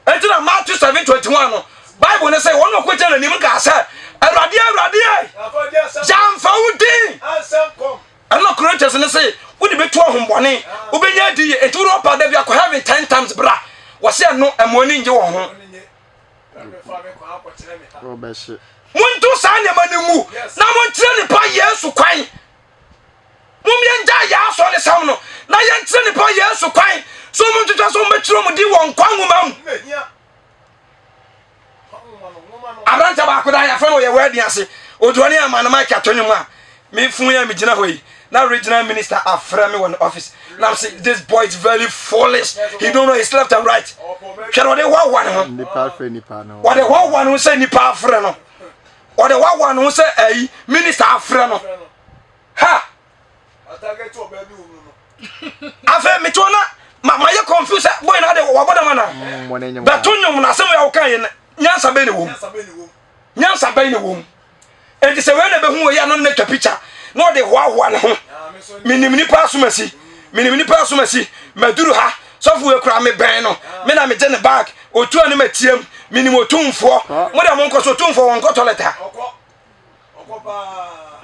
Speaker 2: Enti na Matthew 7:21 no, Bible no sɛ wɔn a wɔkɔgyina n'anim kaa sɛ, Awurade, Awurade, yɛamfa wo din. Ɛno na Corinthians no se wode bɛtu ahombɔne, wobɛnya adi yie, enti wode ɔpa da bi akɔ heaven 10 times bra. Wɔse ɛno ɛma ani ngye wɔn ho. Monto saa nneɛma no ngu na monkyerɛ nipa Yesu kwan. Mom yɛngyae yɛn asɔresɛm no na yɛnkyerɛ nnipa Yesu kwan so wɔn ntwitwa so wɔbɛtwerɛ wɔn din wɔ nkwa nwoma mu. Aberante baako da yɛafrɛ no ɔyɛ wɛɛden ase oduane ama no mic ato nnwom a mefun yi a megyina hɔ yi na regional minister afrɛ me wɔ ne office na I'm say this boy is very foolish, he don't know his left and right. Hwɛ no ɔde hoahoa ne ho, ɔde hoahoa ne ho sɛ nipa afrɛ no, ɔde hoahoa ne ho sɛ ayi minister afrɛ no. Ha! Afei mete hɔ na ma mayɛ confused sɛ boy na ade wabɔ dam ana? Mm, Bɛto nnwom na asɛm a woka yɛ nyansa bɛn na ɛwɔ mu? Nyansa bɛn na ɛwɔ mu? Enti sɛ wei na ɛbɛhu wei ano na twa picture na ɔde hoahoa ne ho. Menim nipa asomasi, menim nipa asomasi, maduru ha, sɔfo wei kura me bɛn no, me na megye ne bag, otu a ne matiam, menim otumfoɔ. Mo deɛ monkɔ so otumfoɔ wɔnkɔ toilet a.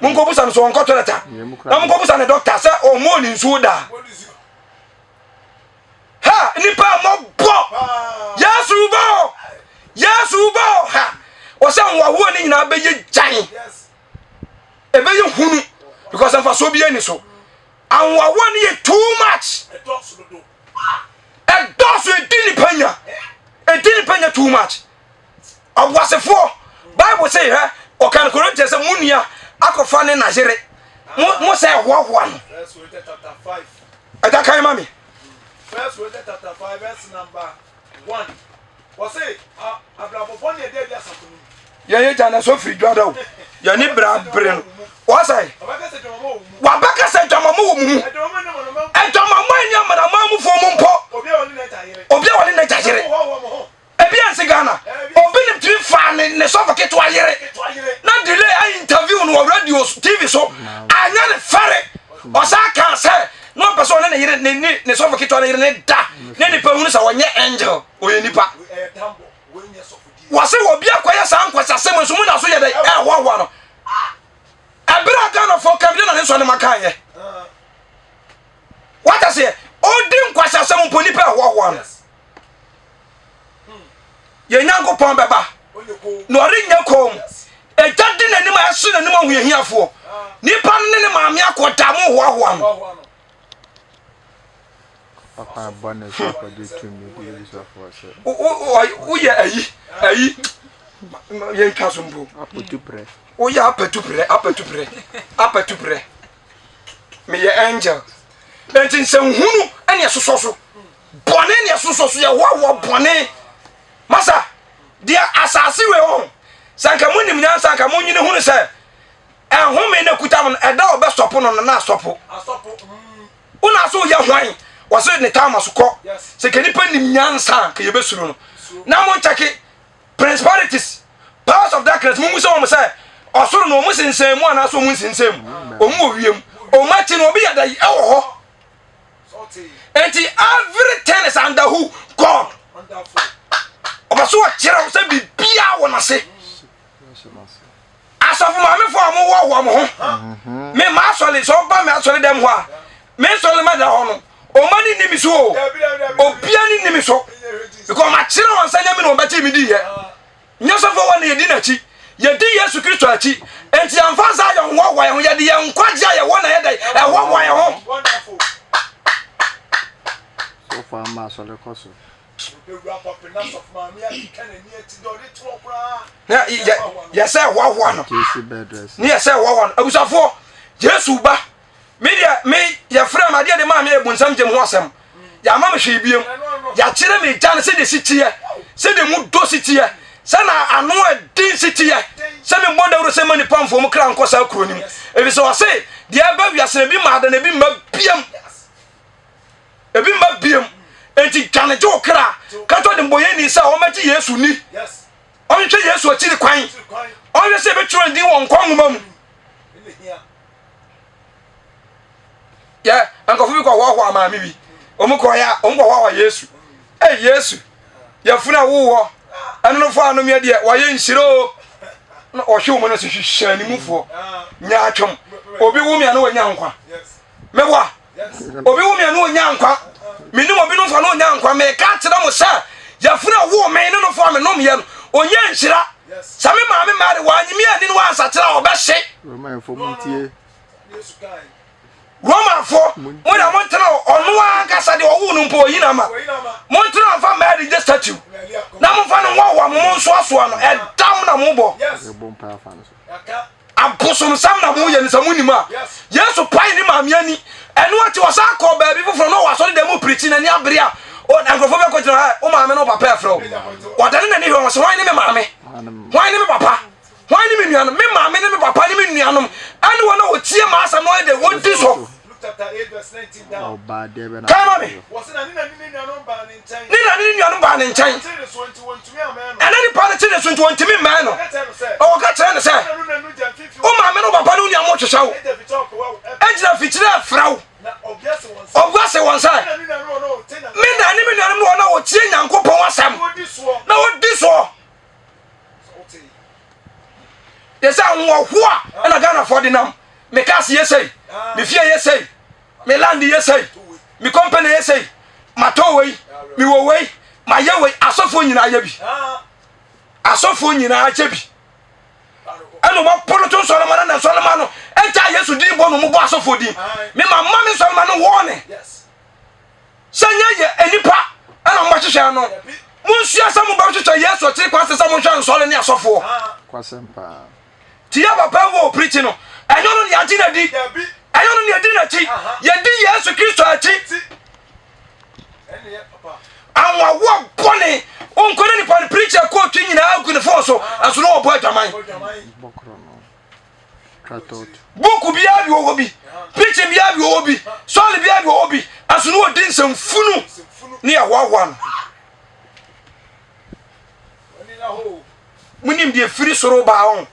Speaker 2: Monkɔbusa no so ɔnkɔ toilet a na monkɔbusa ne doctor sɛ ɔmmɔɔ ne nsuo daa. Ha nipa mmɔbɔ Yesu ba o Yesu ba o ha ɔsɛ nwahoɔ ne nyinaa bɛyɛ gyan ɛbɛyɛ hunu because mfasoɔ bi ani so anwahoɔ no yɛ too much ɛdɔɔso ɛdi nipa nya ɛdi nipa nya too much. Ɔboasefoɔ, Bible se hwɛ, ɔka no Korintia sɛ mo nua akɔfa ne na yere, mo mo sɛ ɛhoahoa no. Ɛda kan ma me.
Speaker 3: First Corinthians chapter 5 verse number 1. Wɔse abrabɔ bɔne ɛda adi asafo no mu.
Speaker 2: Yɛn yɛ gya na so firi dwada o. Yɛn ni bra bere no. Wɔsɛ. Wabɛka sɛ adwamamɔ wɔ mo mu. Adwamamɔ ɛni amanaman mufoɔ mu mpo.
Speaker 3: Obi a wɔne n'agya yere.
Speaker 2: Obi a wɔne n'agya yere. Ebi ansi Ghana. Obi ne tumi faa ne ne sɔfo ketewa yere na delay ayi interview no wɔ radio TV so anyɛ ne fɛre. Ɔsan kaa sɛ na ɔmpɛ sɛ ɔne ne yere ne ne ne sɔfo ketewa ne yere ne da ne nipa hunu sɛ ɔnyɛ angel ɔyɛ nipa. Wɔse obi akɔyɛ saa nkwasiasɛm nso mu na so yɛ dɛ ɛhoahoa no. Ɛberɛ a Ghanafoɔ ka bi na ne nsɔne ma kaeɛ. Wata seɛ ɔdi nkwasiasɛm mpo nipa ɛhoahoa no. Yɛn Nyankopɔn bɛba, na ɔrenyɛ komm. Egya di n'anim a ɛhye n'anim ahohiahiafoɔ. Nipa no ne ne maame akɔda mo hoahoa no. Woyɛ ayi ayi yɛntwa so mpo. Woyɛ apatuprɛ apatuprɛ apatuprɛ. Meyɛ angel. Enti nsɛnhunu ɛne ɛsosɔ so. Bɔne ne ɛsosɔ so yɛhoahoa bɔne. Masa, deɛ asase wei ho, sɛ nka monim nyansa nka monyini hunu sɛ ɛhome no kuta mo no, ɛda a ɔbɛsɔpo no no na asɔpo. Wona so yɛ hwan? Wɔse ne taama so kɔ. Sɛ nka nipa nim nyansa nka yɛbɛsuro no. Na monkyɛke principalities, powers of darkness, mumu sɛ wɔn sɛ ɔsoro no wɔn sensɛn mu anaasɛ wɔn nsensɛn mu, wɔn wɔ wiem, wɔn akyi no obi yɛ da ɛwɔ hɔ. Enti everything is under who? God. Ɔbɛ so ɔkyerɛ wo sɛ biribiara wɔ n'ase. Asɔfo maamefo a wɔhoahoa mo ho. Mm-hmm. Me ma asɔre sɛ ɔba me asɔre dɛm hɔ a me nsɔre ma da hɔ no ɔma ne nni me so o. Obia ne nni me so. Because makyerɛ wɔn sɛ nyɛ me na wɔbɛgye me di yɛ. Nyɛ sɔfo wɔ na yɛdi n'akyi. Yɛdi Yesu Kristo akyi. Enti yɛmfa nsa yɛn hoahoa yɛn ho. Yɛde yɛn nkwagye a yɛwɔ na yɛdɛ ɛhoahoa yɛn ho.
Speaker 4: Sɔfo ama asɔre kɔ so.
Speaker 2: Na yɛsɛ ɛhoahoa no. Ne yɛsɛ ɛhoahoa no. Abusuafoɔ, Yesu ba. Me deɛ me yɛfrɛ me adeɛ de maa me yɛ bonsam gyem ho asɛm. Yɛama me hwee biom. Yɛakyerɛ me gya no sɛdeɛ si teɛ, sɛdeɛ mu dɔ si teɛ, sɛ na ano ɛden si teɛ, sɛ mebɔ dawuro sɛ ma nipa mfoɔ mu kra nkɔ saa kuro no mu. Ɛfiri sɛ ɔse deɛ ɛba wiase no ebi ma ada na ebi mma biam. Ebi mma biam. Enti dwane gye wo kra. Ka kyerɛ ɔdebɔneyɛni sɛ ɔmmɛgye Yesu nni. Ɔnhwehwɛ Yesu akyiri kwan. Ɔnhwɛ sɛ yɛbɛtwerɛ ne din wɔ nkwa nwoma mu. Yɛ nkurɔfo bi kɔhoahoa maame bi. Wɔn kɔɛ a, wɔn kɔhoahoa Yesu. Ei Yesu, yɛfunu a wowɔ, ɛno no fo anom yɛ deɛ, wɔayɛ nhyira o. Na ɔhwɛ wɔn no sɛ hwehwɛ ne mufoɔ. Nyaatwom. Obi wo me a na wanya nkwa. Meboa. Obi wo me a na ɔnya nkwa. Menim obi nomfo a na ɔnya nkwa. Meka akyerɛ mo sɛ, yafunu a ɔwoo me ne nofo a menomyɛ no, ɔnya nhyira. Sɛ me maame Mary wannye me anni na wansakyera a, ɔbɛhye.
Speaker 4: Romanfo montie.
Speaker 2: Romanfo, mo na montena hɔ. Ɔno ankasa deɛ ɔwoo no mpo, ɔyi no ama. Montena hɔ mfa Mary nyɛ statue, na momfa no nhoahoa mo, monsoasoa no. Ɛdam na mobɔ.
Speaker 4: Yɛbɔ mpae afa no so.
Speaker 2: Abosomsɛm na moyɛ no sɛ monim a. Yesu pae ne maame ani. Ɛno akyi ɔsan kɔɔ baabi foforɔ na ɔwɔ asɔredan mu pirikyi n'ani abere a nkurɔfoɔ bi akɔgyina hɔ wo maame ne wo papa ɛfrɛ wo. Ɔdane n'ani hwɛ wɔn sɛ hwan ne me maame? Hwan ne me papa? Hwan ne me nuanom? Me maame ne me papa ne me nuanom ɛne wɔn a wɔtie m'asɛm na wɔyɛ dɛ wɔdi so. Kan ma me. Ne na ne ne nuanom baa ne nkyɛn. Ɛna nipa no te ne so nti wɔntumi mmɛn no. Na wɔka kyerɛ no sɛ, Wo maame ne wo papa ne wo nua mo hwehwɛ wo. Egyina fikyiri ɛfrɛ wo. Ɔbua se wɔn sɛ, Me na ne me nuanom ne wɔn a wɔtie Nyankopɔn asɛm na wɔdi soɔ. Yɛ sɛ ahoɔhoa ɛna Ghanafoɔ de nam. Me cars yɛ sei, me fie yɛ sei, me land yɛ sei, me company yɛ sei, matɔ wei, mewɔ wei, mayɛ wei. Asɔfoɔ nyinaa yɛ bi. Asɔfoɔ nyinaa yɛ bi. Ɛna wɔn apono to nsɔrɔma no na nsɔrɔma no ɛgya Yesu din bɔ na wɔn bɔ asɔfoɔ din. Me ma ma me nsɔrɔma no wɔɔne. Sɛ nyɛ yɛ nnipa ɛna mo bɛhwehwɛ no. Monsua sɛ mobɛhwehwɛ Yesu akyiri kwan sɛ sɛ monhwɛ nsɔre ne asɔfoɔ. Ti yɛ papa wɔ pirikyi no, ɛnyɛ ɔno ne yɛagye no adi, ɛnyɛ ɔno ne yɛdi n'akyi, yɛdi Yesu Kristo akyi. Anwawoɔ bɔne, wonkɔ ne nipa no pirikyi ɛkɔɔtwe nyinaa gu ne fon so, ɛnso na ɔbɔ adwaman. Buku biara bi wɔ hɔ bi, preaching biara bi wɔ hɔ bi, sɔle biara bi wɔ hɔ bi, ɛso no wɔdi nsɛmfunu ne ɛhoahoa no. Monim deɛ firi soro baa ho,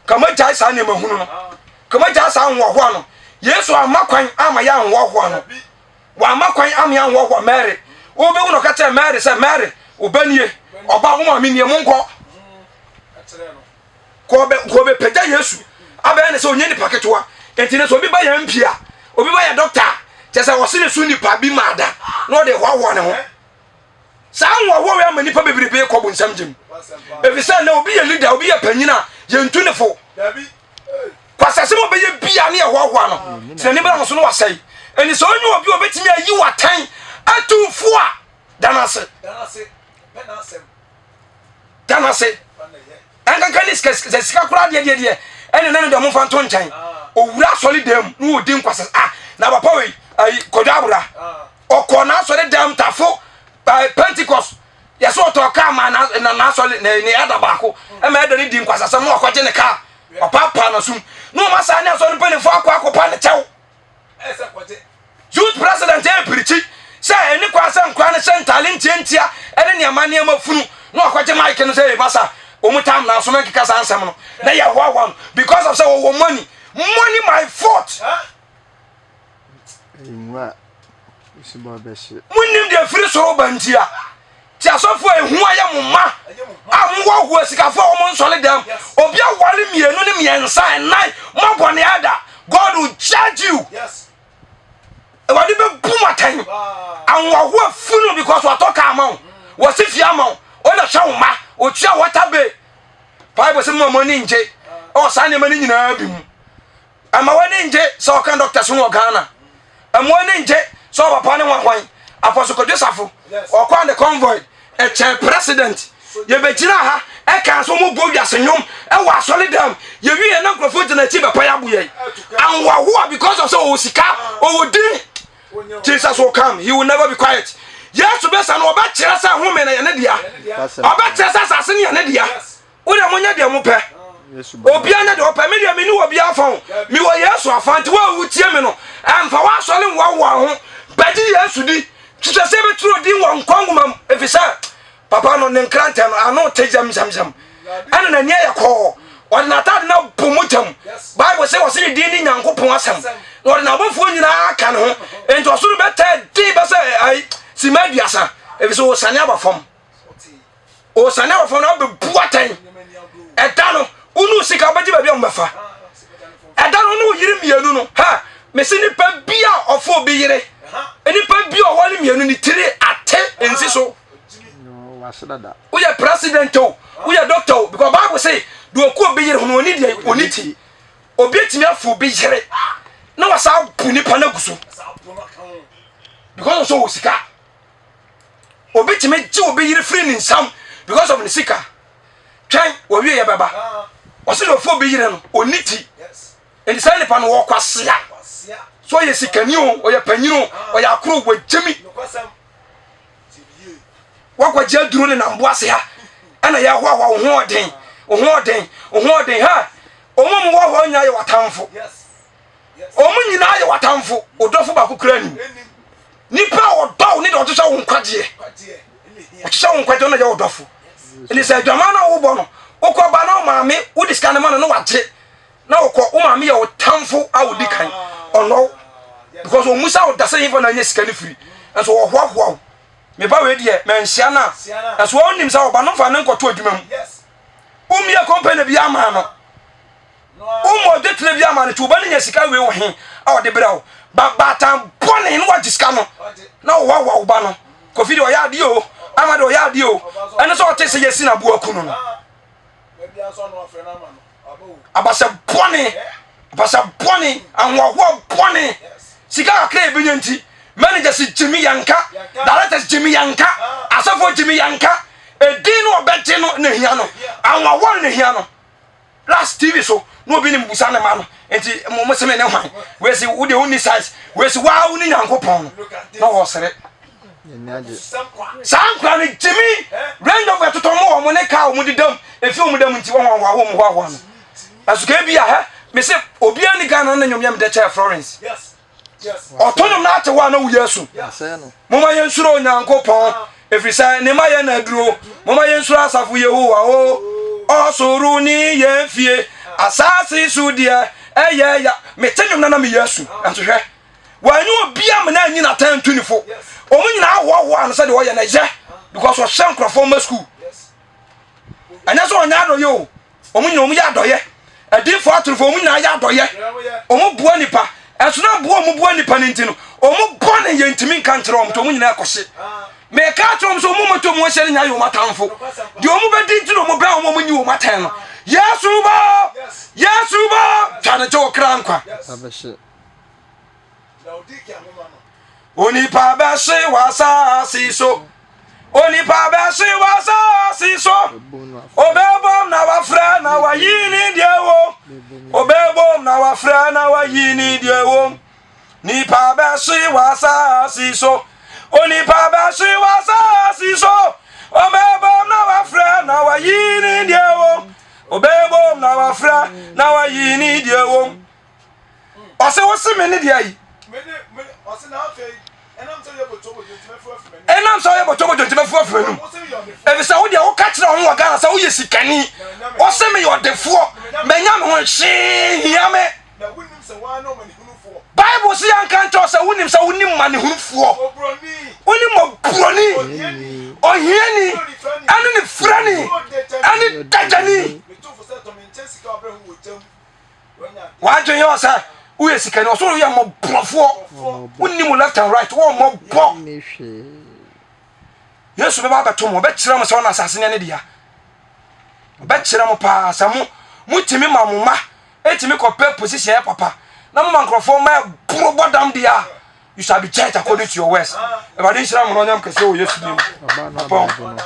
Speaker 2: ka moagyae saa nneɛma hunu no, ka moagyae saa ahohoahoa no. Yesu amma kwan ama yɛ ahohoahoa no. Wamma kwan ama yɛ ahohoahoa Mary. Wobɛhu na ɔka kyerɛ Mary sɛ, Mary, wo ba nie, ɔba wo maame nie, monkɔ. Kɔ bɛpagya Yesu abɛyɛ ne sɛ ɔnyɛ nipa ketewa. Enti ne sɛ obi ba yɛn MP a, obi ba yɛ dɔkta a, kyɛ sɛ ɔse ne so nipa bi ma ada na ɔde hoahoa ne ho. Saa ahohoahoa wei ama nipa bebrebe kɔ bonsam gyem. Ɛfiri sɛ na obi yɛ leader, obi yɛ panyin a, yɛntu ne fo. Kwasasɛm a ɔbɛyɛ bia ne yɛhoahoa no, sɛ n'ani bra ho so no wasɛe. Enti sɛ ɔnyɛ obi a ɔbɛtumi ayi w'atɛn atu fo a, da no ase. Da no ase. Ɛnkanka ne sika sɛ sika koraa deɛ deɛ deɛ ɛne na ne deɛ ɔmomfa nto nkyɛn. Owura asɔre dan mu na ɔdi nkwasas ah na papa wei ayi kɔdwa abora ɔkɔ n'asɔre dan mu tafo Pentecost yɛsɛ ɔtɔ kaa ma na na n'asɔre ne ne ɛda baako ɛma ɛda ne di nkwasasɛm na ɔkɔgye ne kaa ɔpaapaa n'asum na ɔma saa ne asɔre mpanimfoɔ akɔ akɔpa ne kyɛw. Youth president repirikyi sɛ ɛni kwan sɛ nkora no hyɛ ntaale ntiantia ne nneɛma nneɛma funu na wakɔgye mic no sɛ masa wɔn tam na so mɛnkeka saa nsɛm no na yɛhoahoa no because of sɛ wɔwɔ money money my fault. Monnim deɛ firi soro ba ntia. Ti asɔfo a ehu ayɛ mo ma a mohoahoa sikafo a wɔn nsɔre dɛm. Obi aware mmienu ne mmiɛnsa ɛnan moabɔ ne ada. God will judge you. Awurade bɛbu mo atɛn. Ahohoahoa funu because watɔ kaa ma wo. Wɔsi fie ama wo. Ɔna hwɛ wo mma. Otua water bill. Bible sɛ mo a mo ani ngye ɛwɔ saa nneɛma no nyinaa bi mu. Ɛma w'ani ngye sɛ ɔka doctors ho wɔ Ghana. Ɛma w'ani ngye sɛ ɔpapa ne hwanhwan. Apostle Kwadwo Safo, ɔkɔ and convoy, ɛkyɛn president. Yɛbɛgyina ha ɛka sɛ wɔn bɔ wiase nnwom ɛwɔ asɔre dɛm. Yɛwie na nkurɔfoɔ gyina akyi bɛpa yɛ abo yɛn. Ahohoahoa because of sɛ ɔwɔ sika, ɔwɔ din. Jesus will come, he will never be quiet. Yesu bɛsa no ɔbɛkyerɛ sɛ home no yɛ ne dea. Ɔbɛkyerɛ sɛ asase no yɛ ne dea. Wo deɛ monyɛ deɛ mopɛ. Obiara nyɛ deɛ ɔpɛ. Me deɛ menni obiara afa o. Mewɔ Yesu afa nti wo a wotie me no, ɛmfa w'asɔre nhoahoa ho. Bɛgye Yesu di. Hwehwɛ sɛ yɛbɛtwerɛ din wɔ nkwa nwoma mu, ɛfiri sɛ papa no ne nkrantɛ no ano te gyamgyamgyam, ɛna n'ani ayɛ kɔɔ. Ɔde n'atade no abɔ mogya mu. Bible sɛ ɔse ne din ne Nyankopɔn asɛm, na ɔde n'abɔfoɔ nyinaa ka ne ho. Enti ɔsoro bɛtɛ din bɛsɛ ayi sima aduasa, ɛfiri sɛ ɔsane aba fam. Ɔsane aba fam na abɛbu atɛn. Ɛda no, wone sika wobɛgye baabi a wɔbɛfa. Ɛda no, wone wo yere mmienu no, ha, mese nipa bi a ɔfo obi yere, nipa bi a ɔwɔ ne mmienu ne tiri ate nsi so. Woyɛ president o, woyɛ doctor o, because Bible say, deɛ ɔku obi yere ho no, ɔni deɛ ɔni ti. Obi atumi afo obi yere na wasa abu nipa no agu so because ɔsɛ ɔwɔ sika. Obi tumi gye obi yere firi ne nsam because of ne sika. Twɛn wɔwie yɛ bɛba. Ɔsɛ deɛ ɔfo obi yere no ɔni ti. Nti saa nipa no wɔkwasea. So ɔyɛ sikani o, ɔyɛ panyin o, ɔyɛ akoro wɔgyemi. Wakɔgye aduro ne nam boase ha ɛna yɛhoahoa wo ho ɔden, wo ho ɔden, wo ho ɔden ha. Wɔn a wɔhoahoa nyinaa yɛ w'atamfo. Wɔn nyinaa yɛ w'atamfo. Ɔdɔfo baako kura nim. Nipa a ɔdɔ wo ne deɛ ɔhyehyɛ wo nkwagyeɛ. Ɔhyehyɛ wo nkwagyeɛ ɔno yɛ ɔdɔfo. Ɛnti sɛ adwaman no a wobɔ no, wokɔ ba na wo maame wode sika no ma no na wagye na wokɔ wo maame yɛ wo tamfo a wodi kan ɔnɔ wo because ɔmmusa wo da sɛ hefa na anya sika no firi nso wɔhoahoa wo. Me ba wei deɛ manhyia no a ɛso wonim sɛ ɔba no mfa no nkɔto adwuma mu. Wommie company bi ama no. Wommɔ dwetire bi ama no nti wo ba no nya sika wei wɔ he a ɔde brɛ wo. Ba baatan bɔne na wagye sika no na wɔhoahoa wo ba no. Kofi deɛ ɔyɛ adeɛ o, Ama deɛ ɔyɛ adeɛ o. Ɛne sɛ ɔte sɛ yɛsi n'aboa ku no no. Abasa bɔne, abasa bɔne, ahoahoa bɔne. Sika kakra a yɛbɛnya nti, managers gyimi yɛnka, directors gyimi yɛnka, asɔfoɔ gyimi yɛnka. Edin no ɔbɛgye no na ehia no, ahoahoa no na ehia no. Last TV so na obi nim busa ne ma no nti mo mo se me ne hwan wei se wo deɛ wonni size wei se waa wo ne Nyankopɔn no na wɔsere saa nkora no gyimi Range Rover ɛtotɔ mo wɔ mo ne kaa wɔn deda mu efi wɔn dam nti wɔn ahoa wɔn hoahoa no ɛso ka ebi a hɛ me se obiara ni Ghana ne nnwom yɛ me dɛ kyɛɛ Florence Ɔto nnwom no ate hɔ a na woyɛ asu. Momma yɛnsuro Onyankopɔn, ɛfiri sɛ ne ma yɛ na aduro. Momma yɛnsuro asafo Yehowa o. Ɔsoro ne yɛn fie, asase so deɛ ɛyɛ ya. Mete nnwom no na meyɛ asu. Nanso hwɛ, wɔanyɛ obi a mena anyi n'atɛn ntu ne fo. Wɔn nyinaa hoahoa no sɛ deɛ ɔyɛ no ɛyɛ because ɔhyɛ nkurɔfoɔ mma sukuu. Ɛnyɛ sɛ ɔnyɛ adɔyɛ o. Wɔn nyinaa wɔn yɛ adɔyɛ. Adiifoɔ atorofoɔ wɔn nyinaa yɛ adɔyɛ. Wɔn boa nipa. Ɛso na boa wɔn boa nipa no nti no, wɔn bɔne yɛ ntumi nka nkyerɛ wɔn nti wɔn nyinaa kɔhye. Meka akyerɛ wɔn sɛ wɔn mmɔtɔ wɔn ahyia no nyinaa yɛ wɔn atamfo. Deɛ wɔn bɛdi nti na wɔn bɛn wɔn wɔn nyi wɔn atɛn no. Yesu ba! Yesu ba! Twa ne gye wo kra nkwa. Onipa bɛhye w'asaase so. Onipa bɛhye w'asaase so. Obɛbom na wafrɛ na wayi ne deɛ wom. Obɛbom na wafrɛ na wayi ne deɛ wom. Nipa bɛhye w'asaase so. Onipa bɛhye w'asaase so. Obɛbom na wafrɛ na wayi ne deɛ wom. Obɛbom na wafrɛ na wayi ne deɛ wom. Ɔse wo se me ne deɛ yi. Ɛnam sɛ ɔyɛ bɔtɔbɔtɔ nti mɛfu afiri m'anum. Efisɛ wo deɛ woka kyerɛ wo ho wɔ Ghana sɛ woyɛ sikani. Ɔse meyɛ ɔdefoɔ, manya me ho hwee nhia me. Bible se yɛnka nkyerɛ wo sɛ wonim sɛ wonim manehunufoɔ, wonim mmɔborɔni, ohiani, ɛne ne firani, ɛne dagyani. W'adwene yɛ wo sɛ woyɛ sikani, ɔsɛ woyɛ mmɔborɔfoɔ, wonni mu left and right, wɔ mmɔbɔ. Yesu bɛba abɛto mo, ɔbɛkyerɛ mo sɛ ɔna asase no ne dea. Ɔbɛkyerɛ mo paa sɛ mo motumi ma mo mma ɛtumi kɔpɛ position yɛ papa na moma nkurɔfoɔ ma ɛboro bɔ dam deɛ a you shall be judged according to your words. Awurade nhyira mo na ɔnyam kɛseɛ wɔ Yesu din mu. Apɔn.